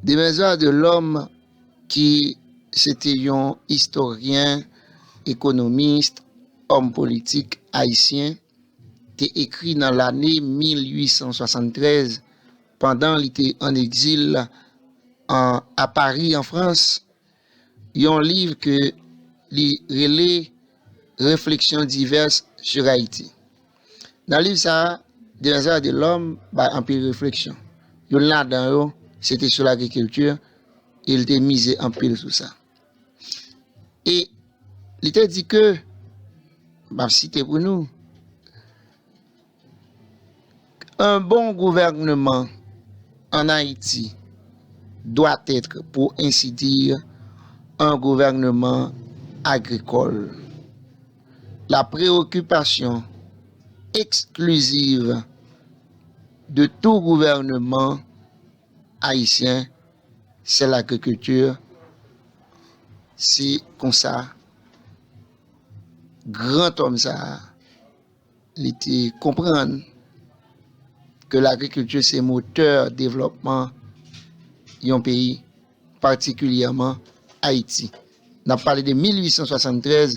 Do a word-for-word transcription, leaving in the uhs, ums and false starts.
Demerzel Delorme, ki se te yon istoryen, ekonomis, òm politik ayisyen, te ekri nan lane mil uit san swasanntrèz, pandan li te an egzil an, a Pari, an Frans, yon liv ke li rele Réflexions diverses sur Haïti. Nan liv sa a, Demerzel Delorme bay anpil refleksyon. Youn ladan yo, se te sou lagrikilti, e li te mize anpil sou sa. E li te di ke, m ap site pou nou, un bon gouvernement en Haïti doit être, pour ainsi dire, un gouvernement agricole. La préoccupation exclusive de tout gouvernement haïtien, c'est l'agriculture. Se konsa, gran òm sa a, li te konprann ke lagrikilti se motè devlòpman yon peyi, patikilyèman Ayiti. N ap pale de mil uit san swasanntrèz